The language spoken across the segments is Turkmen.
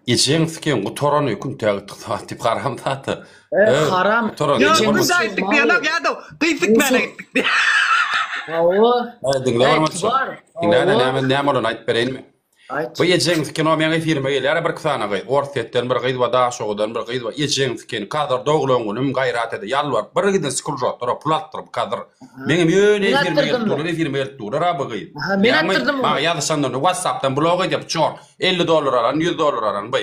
Ejeň siken gutarany küntä gitdik zat diýip haram zata. E, haram. Gutaran Ýok, eje küntä bolmasa. gitdik diýenok ýa-da gyz sikmäne gitdik diýýär. Hawa. Aý diňle Ey, bolmasa. bar. Diňle Hawa. näme näme bolany aýdyp bereýinmi? Aýt. Bu ejeň sikeni o meň efirime gelýär bir sany gyz. Orsýetden bir gyz bar, Daşoguzdan bir gyz bar. Ejeň sikeni kadyr doglan günüm gaýrat ede ýalbaryp bir giden skrujatlara pul atdyryp kadyr. Meňem ýöne Men efirime gelip atdyrdym. durlar, efirime gelip durlar ha bu gyz. Aha, men Ýagny, atdyrdym ony. Maňa ýazyşandan WhatsAppdan blok edýär, çor. 50 dollar alan, 100 dollar alan bu.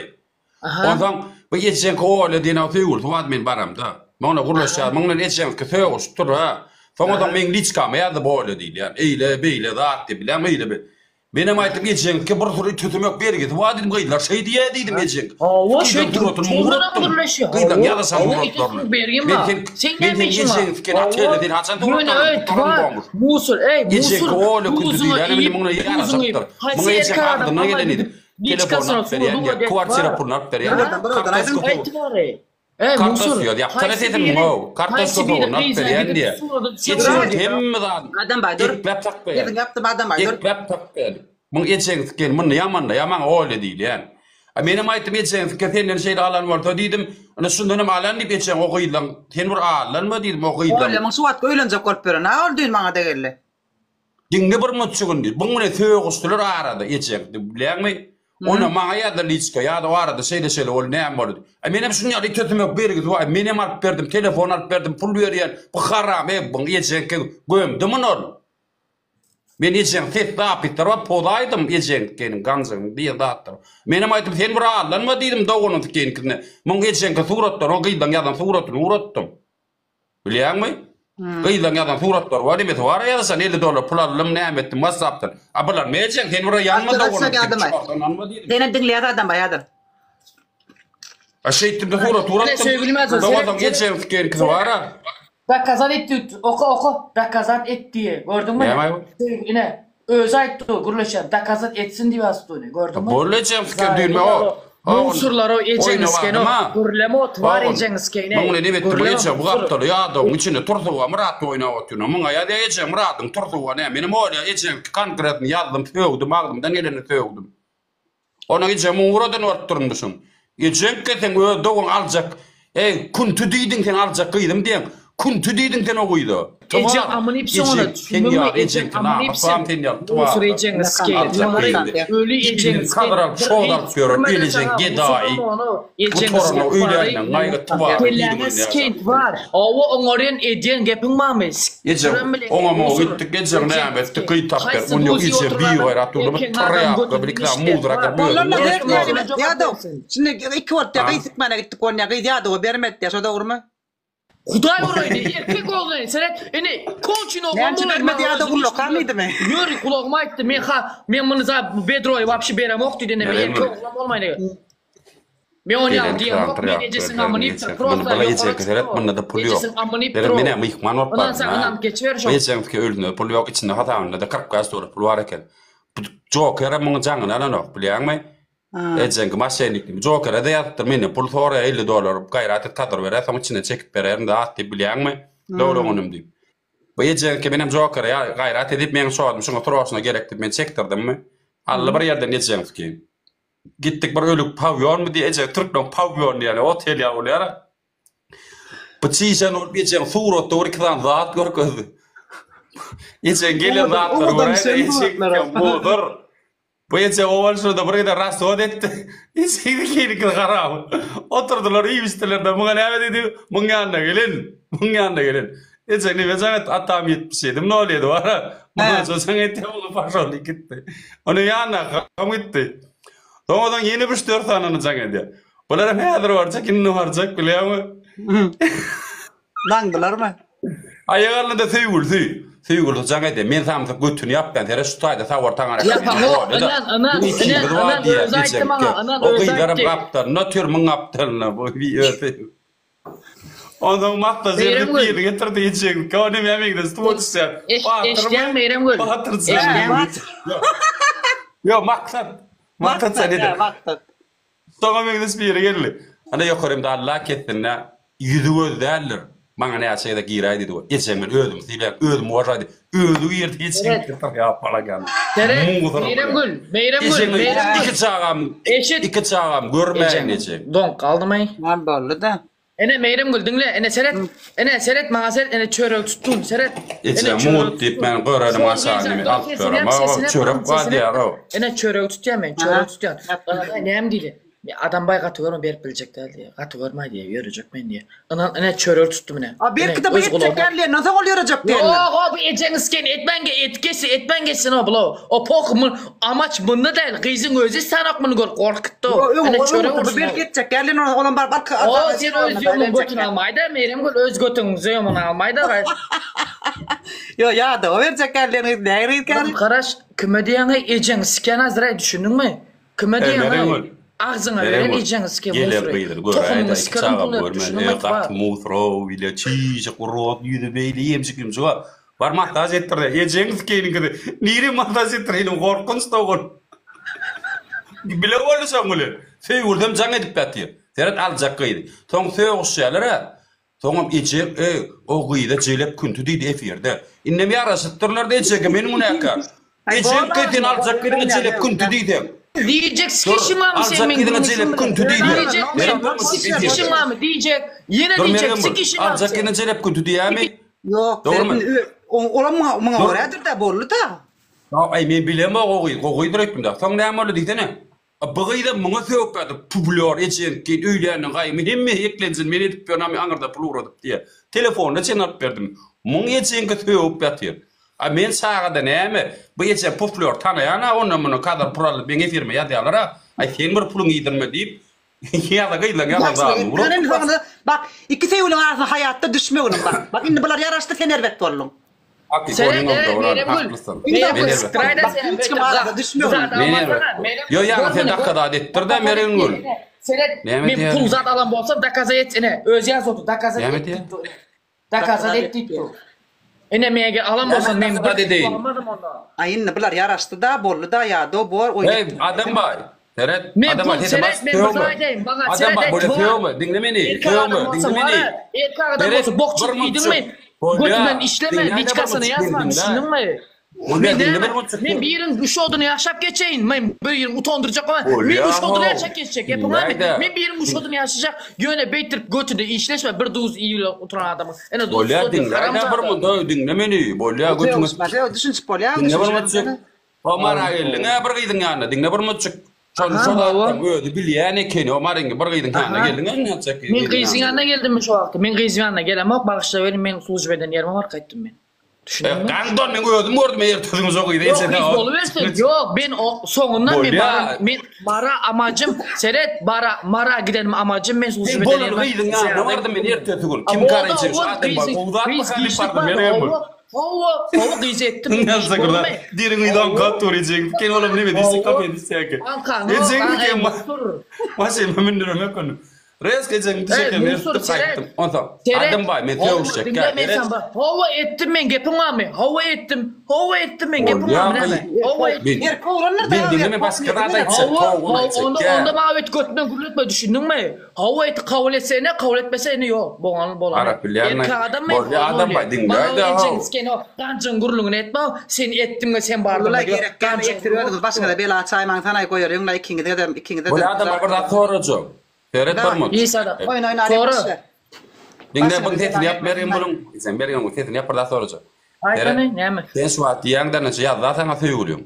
Aha. Onsoň bu ejeňki Olya diýen o söýgülisi bar men baramda. Muňa gürleşýär, muň bilen ejeňki sögüşip dur ha. Soňa-da meň liçkama ýazdy bu Olya diýilýän. Eýle, beýle zat diýip, bilýäňmi, eýle be. Menem aýtdym ejeňki bir süri tütümek bergisi bar diýdim, gyzlar şeý diýýär diýdim ejeň. Hawa, Gyzlaň şeýdip suratyny şondanam ugratdym. gürleşýär. Gyzlaň Hawa, ýazyşan hawa, suratlaryny. ejesiniň bergim Men bar. sen Seň men näme sen işiň bar? ejeňki Hawa. otelde sen haçan Ýöne surat alan eý, gutaran bar. bolmuş. Musur, eý, Ejeňki musur, Olya küntü duzuňy diýýär, indi iýip, muňa duzuňy iýip, ýaraşypdyr. haýsy Muňa ejeň erkek adam agzyna maňa gelen gidip idi. Telefon liçkasyna alyp berýän surat diýýär, ugradyp kwartira bar. puluny alyp berýän Ha? diýýär. Bir oradan Kartoşka aýdyň. suwy. Aýt bary. Eý, Kartoşka musur, suwy ýapsana haýsy sesini biri, muňa. Kartoşka haýsy biri suwuny alyp gyza berýän gidip diýýär. surada Ejeň düşürýär? hemme zady Adam baý dur. ekläp saklaýar. Ýediň ýapdym adam baý dur. Ekläp saklaýar. Muň ejeňsi gel, muny ýamanda ýaman Olya diýilýän. A menem aýtdym ejeňsi gel senden şeýle alan bolsa diýdim. Ine şundanam alan diýip ejeň o gyzlaň sen bir aldanma diýdim o gyzlaň. Olya muň şu wagtky öýlenjek bolup ýören. Ha ol düýn maňa-da geldi. Diňle bir munçugyny diýdi. Buň bilen sögüşdiler arada ejeň bilýäňmi? Onda maňa ýazdy liçka ýa-da o arada şeýle-şeýle boldy näme boldy diýip. A menem şuny ýaly tötümek bergisi bar. Menem alyp berdim, telefon alyp berdim, pul berýän. Bu haram ey buň ejeňki gömdi muny ol. Men ejeň ses zapisleri bar pozaýdym ejeňkiniň ganjygyň diýen zatlar. Menem aýtdym sen bir aldanma diýdim doganyňkynkine. Muň ejeňki suratlaryny o gyzlaň ýazan suratyny ugratdym. Bilýäňmi? Gyzlaň ýazan suratlary bar, nemesi bar ýazyşan 50 dollar pul aldym, näme etdim WhatsAppdan. A bular ne etjek? Sen bura ýanma Açyk doganym, açyk sen adamay. çuwaldan alma diýdim. Senem diňleýär adamay häzir. A şeýtdim-de surat Ine uratdym. söýgülim häzir seret Dogadan seret. ejeň sikerkisi bar-a. Dokazat etdi oka oka dokazat et diýe gördüňmi? Näme aýby? Söýgüline özi aýtdy gürleşýän dokazat etsin diýip ýazypdy ony gördüňmi? Boldy ejeň siker düýnme o. Musurlar o ejeň iskeni gürleme ot bar ejeň iskeni. Muňa näme etdi bu eje bu gapdaly ýadawyň içinde tursuga Myrat oýnap otyr. Muňa ýazýa eje Myradyň tursuga näme menem olýa ejeň konkretny ýazdym sögdüm agzymdan gelenini sögdüm. Onuň ejem ugradan bolupdyrmyşyn. Ejeňke sen öz dogan aljak Eý, künti diýdiň sen aljak gyzym diýeň. Künti diýdiň sen o gyza. Ejeň amyny ipsin ona, düşündiňmi? Ejeň amyny ipsin. Musur ejeň iskeýin. Öli ejeň iskeýin. Kadyr alyp, şoz alyp ýören elijeň gedaýy. Ejeň iskeýin. Kelläňe skeýt bar. Hawa oňarýan edýän gepiň barmy? Ejeň oňa muňa gitdik, ejeň näme etdi, gyz tap ber. Ony ýok ejeň bigaýrat durdy, bir tyrýakga bir iki sany muzrak alyp özüni Ýadaw, şindi iki bolupdy, gyz sikmäne gitdik bolýa, gyz Ýadawa bermedi diýýär, şo dogrumy? Hudaý uraýdy, erkek oglan, seret, ine, konçin oglan Näme üçin bolaý, bermedi maňa ýa-da özüni ullakan hiç diýdimi? Ýör, gulagyma aýtdy, men ha, men muny za bedroýy wapşe beremok diýdi, ine, men erkek oglan bolmaýyn eger. Men ony ýaly diýemok, men ejesiniň amyny iýipdir, prosta ýokary çykdy o. Ejesiniň amyny iýipdir o. Menem myhman bolup bardym. Ynansaň ynanyp geçiber şo. Ejeňki ölüne pul ýok, içinde hasabynda-da 45 dollar pul bar eken. Bu Jokerem muň jaňyny alanok, bilýäňmi? Ejeňki moşennikmi? Jokere-de ýazypdyr, menden pul soraýar 50 dollar, gaýrat et kadyr berer, soň içinden çekip bererin zat diýip, bilýäňmi? Dogry oňunym diýip. Bu ejeňki menem Jokere gaýrat edip, meň şodum şuňa sroçno gerek diýip men çekdirdimmi? Aldy bir ýerden ejeňki. Gitdik bir ölük pawýonmy diýip eje türkmen pawýon diýýän otel ýaly bolýar. Bu çişen bolup ejeň suratda bir iki sany zat görkezdi. Ejeň gelen zatlary göräýde ejeň bozar. Bu eje owal şurada bir giden raswod etdi. Ejeň keýnikli haram. Oturdylar iýip içdiler-de muňa näme diýdi? Muň ýanyna gelen. Muň ýanyna gelen. Ejeň neme jaň etdi? Atam 77 nol ýedi bar-a. Muňa jaň etdi, muňa paşol gitdi. Onuň ýanyna kakam gitdi. Soňradan ýene bir üç-dört sanyny jaň edýär. Bular hem häzir barjak, indi barjak bilýäňmi? Daňdylarmy? Aýak alnynda söýgülisi. Söýgülisi jaň edýär. Men samsyk götüni ýapýan. Seret şu taýda sawar taňar. Ýapaňok. Ynan, ynan, ynan, ynan, özi aýtdy maňa, ynan, O özi gyzlaram aýtdy. gapdalynda, türmüň gapdalynda. Bu özi. Onsoň massaj Meýrem edip gül. birini getirdi ejeňki. O nämä meňzeş suwa düşýär. Eş, Batyrmy? eşidýäňmi Meýremgül? Batyr Eşidýäňmi? Ýok, Maksat. Maksat sen edi. Maksat. Şoňa meňzeş biri geldi. Ana ýokarymda Allah kessin-dä, ýüzi göz däldir. Maňa näçe gezek giräý diýdi. Ejeň men özümi sylaýan, özümi uwažaý diýdi. Özi girdi ejeň ýap balagan. Seret, Meýremgül, Meýremgül, Meýremgül. Iki çagam, Eşit. iki çagam görmäýin ejeň. Doňup galdymy? Näme boldy-da? Ene Meýremgül diňle, ene seret. Ene seret maňa seret, ene çöregi tutdum, seret. Eje mugt diýip men görenim aşagyny men alyp berem. Çörek bar diýýär-ow. Ene çöregi tutýan men, çöregi tutýan. Näme diýdi? Adam baý gaty görme berip biljek däl diýýär. Gaty görme diýýär, ýörejek men diýýär. Ynan ine çöregi tutdum ine. A belki-de bu etjek däl diýenden soň ol ýörejek diýendir. Ýok, o bu ejeň isken etmän et geçsin, etmän geçsin o bula. O poh mun amaç munda däl, gyzyň özi sanok muny görüp gorkutdy. Ýok, öň ol bu belki etjek däl diýen olam baryp arka O sen öz ýolun götüni almaýda, Meýremgül öz götüň zömüni almaýda. Ýok, ýa-da o berjek däl diýen gyz nägile gyz. Garaş, kime diýýäňi ejeň isken azraý düşündiňmi? Kime diýýäň-aý? Agzyňa beren ejeňi sike Gelen musry. gyzyny Tohumyňy göräýdä, iki sikerim çagam pul berip görmän, düşündiňmi e, aýtba. gaty musrow bile çişik urot ýüzi beýle ýemşik ýumşuk a. Bar massaž etdir-de, ejeňi sikeýin gyzy. Nire massaž etdireýin, gorkunç dogul. Bile boldy şoň bilen. Söýgülisem jaň edip ýatyr. Seret aljak gyzy. Soň sögüşýärler-ä. Soňam eje eý o gyza jelep künti diýdi efirde. Indem ýaraşypdyrlarda ejege men günäkär. Ejeň gyz sen aljak gyzyňa jelep künti diýseň. Diýjek Dur sikişiň barmy sen aljak meň gyzyňa gürrüňim jelep bilen. künti diýseň. Diýjek Meren men durmuş sikişiň barmy diýjek. Ýene Dur diýjek Mergen bul. sikişiň barmy Aljak sen. gyzyna jelep künti diýämi? Ýok, Dogrumy? olam muňa muňa Dur. görädir-dä, boldy-da. Aý men bilemok o gyz gowydyr öýtdüm-dä. Soň näme boldy diýsene. A bu gyzam muňa sögüp ýatyr, publýor, ejeňki keýin, öýlände gaýymy hemme eklenjini men edip ýörün, a aňyrda pul ugradyp diýýär. Telefonyna çenli alyp berdim. Muň ejeňki sögüp ýatyr. A men çagada näme, bu ejem puflýor tanaýan-a ondan-mundan kazar pul alyp meň efirime ýazýarlar-a, aý seň bir puluňy iýdirme diýip, ýa-da gyzlaň ýazan zadyny ugradyp. Bak, iki söýgüliň arasyna haýatda düşmeginiň bak. Bak indi bular ýaraşdy sen erbet bolduň. Seret e Meyremgül. Meyremgül straýda sen Hiç kim arada düşmegin. Ýo ýaňy sen dokazat etdir-de Meyremgül. Seret men pul zat alan bolsam dokaza et ine özi ýazyp otur dokaza et diýip dur. Dokaza et diýip dur. Ine men eger alan bolsam men bir edeýin. Almadym onda. Aý indi bular ýaraşdy-da boldy-da ýa-da bor oýun. Eý Adambaý Seret, Men adama pul sesi seret bas men bir sögme. zat aýdaýyn maňa Adam seret bak aý bolýa tuwa sögme diňle meni erkek sögme adam bolsa diňle meni. wara erkek adam Seret bolsa bok bir çykyp iýdiňmi munçuk bolýa götünden işleme diňläýdä bir liçkasyna munçuk ýazma meni diňle. düşündiňmi Bolýa men diňle näme bir munçuk men dur. biriň uşadyny ýaşap geçeýin men biriň utandyrjak bolman men Bolýa uşadyny how ýaşap geçjek gepiň barmy diňläýdä. men biriň uşadyny ýaşajak ýöne beýtirip götünde işleşme bir duz iýip oturan adamyň ene duz Bolýa otyr diňläýdä bir haramzada. munçuk diňle meni bolýa götüňe Sögüşme düşünişip bolýa diňle bir munçuk. Omar-a geldiň-ä bir gyzyň ýanyna, diňle bir mutjyk. Şony şo zatlaryň özi bilýän ekeni, Omar indi bir gyzyň ýanyna geldiň-ä indi nätjek gyzyň Men gyzyň ýanyna. ýanyna geldimmi şo wagty? Men gyzyň ýanyna gelemok, bagyşla welin men služba eden ýerime baryp gaýtdym men. Düşündiňmi? Gandon men özüm gördüm ertesiňi şo gyzy Ýok, ejesine gyz bolubersin. Ýok, men o soňundan men Bolýa. baran men Mara amajym seret bara Mara gidenim amajym men služba Sen eden bolan ýerime gyzyň ýanyna bardym men ertesi gün. Kim Boldy, kara içen şu ol adam bar. gyzy Gowy zatmy gyz hany giçlik bardym bardy, men hawa. Hawa, hawa gyzy etdim. Näme gurda? Diriň ydan kat dur ejek. Ken olam neme diýse kafe diýse. Ejek ken maşynyma mündüremek onu. Resk ejek düşeken etdim gaýtdym. Onsoň adam baý men sögüşjek gel. Hawa etdim men gepiň barmy? Hawa etdim. Hawa etdim men gepiň barmy näme? Hawa etdim. Erkek oglanlar Men diňle başga zat aýtjak. Hawa, onda onda maňa bet götünden gürletme düşündiňmi? Hawa eti kabul etse ene, kabul etmese ene ýok. Bolany bolany. Arap bilýänmi? Erkek adam men. Bolýa adam baý diňläýdä Maňa how. ejeň sikeni ganjyň gürrüňini etme. Sen etdiň we sen bardyň. Uly gerek däl ekdir özüňiz başyňyza bela açaýmaň sanaý goýalyň la ikiňizedem ikiňizedem. Bolýa adam baý bir zat sorajak. Seret bir mut. Hiç adam. Oýun oýnar Sora. ýetişler. Diňle buň sesini ýap Mergen buluň. Sen Mergen buň sesini ýap bir zat sorajak. Aýtsana näme? Sen şu wagt diýýäň-de näçe ýazda saňa söýgüliň.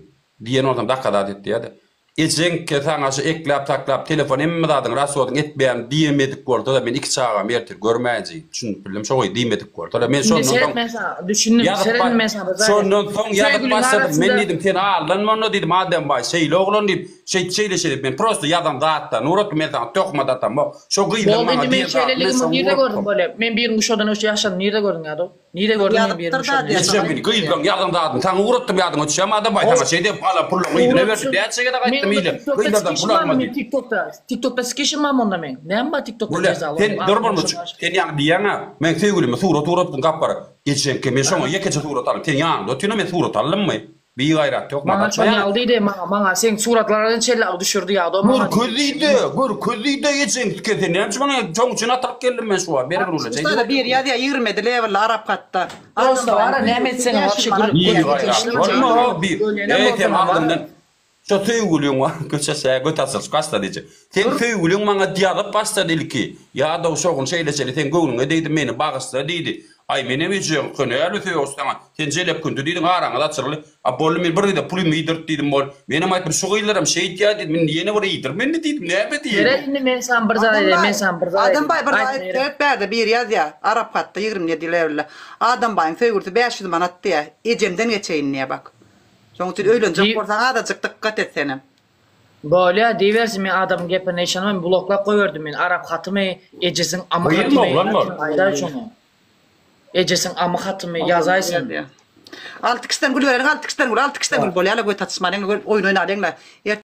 Diýen bolsam dakazat et diýýä-de. Ejeňki saňa şu ekläp saklap telefon hemme zadyň rashodyň etmeýän diýmedik bolsada men iki çagamy ertir görmäýin düşünip bildim şo goý diýmedik bolsada men Indi şondan seret soň men saňa düşündim ýazyp seret ba men saňa bir zat şondan soň ýazyp Söýgüliň başladym men arasynda diýdim sen aldanma onda diýdim Adembaý şeýle oglan diýip şeýt şeýle şeýle men prosto ýazan zatlaryny ugratdym men saňa töhmet atamok şo gyzyň Boldy maňa indi men diýen zadyny men şeýleligimi şoňa nirde gördüň ugratdym. bolýa men biriň uşadan öçe ýaşanyny nirde gördüň ýadow Nirde gördüň men birini Ýazypdyr şony? da Ejem meni gyzlaň ýazan zadyny saňa ugratdym ýadyňa düşýärmi Adambaý saňa şeý diýip ala pullaň yzyna berdi näçe gezek aýtdym ile gyzlardan pul alma diýip. Tiktokda tiktokda skişim barmy onda meň? Näme bar tiktokda Gülä jeza sen dur bir muçuk sen ýaňy diýýäňä meň söýgülime surat ugratdyň gapgara ejeňki men şoňa ýekeje surat aldym sen ýanyňda otyryn men surat aldymmy? Bigaýrat ýok Maňa şony al diýdi, maňa, maňa seň suratlaryňy çenli düşürdi ýa-da maňa. Görkez diýdi, görkez diýdi, ejeň tükense näme üçin maňa şoň üçin atylyp geldim men şu wagt, ber bir ula Şurada biri ýazýar 27 levelli arap hatda. Prosta bara näme etseňem wapşe gülüp Bigaýrat bolma, bi. Eý sen agzymdan Şo söýgüliň bar, köçe şä göt açylyşyp başlady diýjek. Seň söýgüliň maňa ýazyp başlady ilki. Ýa-da şo gün şeýle-şeýle seň göwnüňe degdim, meni bagyşla diýdi. Aý, menem ejeň könäli söýgüsi saňa. Sen jelep künti diýdiň, araňyz açyldy. A boldy, men bir gezek pulymy iýdirt diýdim, bol. Menem aýtdym, şu gyzlaram şeýdýär diýdim, indi ýene bir iýdir meni diýdim, näme diýeýin. Meret indi men saňa bir zat aýdaýyn, men saňa bir zat aýdaýyn. Adambaý bir zat aýt, seret bärde biri ýazýar, arap hatda 27 lewelde. Adambaýyň söýgülisi 500 manat diýýär, ejemden geçeýin diýýär bak. Şoň üçin öýlenjek bolsaň azajyk dykgat et senem. Bolýa diýibersin men adamyň gepine yşanman bloklap goýberdim men arap hatymy ejesiň amy Gyýylma hatymy oglan bol. aýdaý şoňa ejesiň amy hatymy ýazaýsyn. Alty kişiden gül bereliň alty kişiden gül alty kişiden gül bolýala göt açyşmalyň oýun oýnalyňla.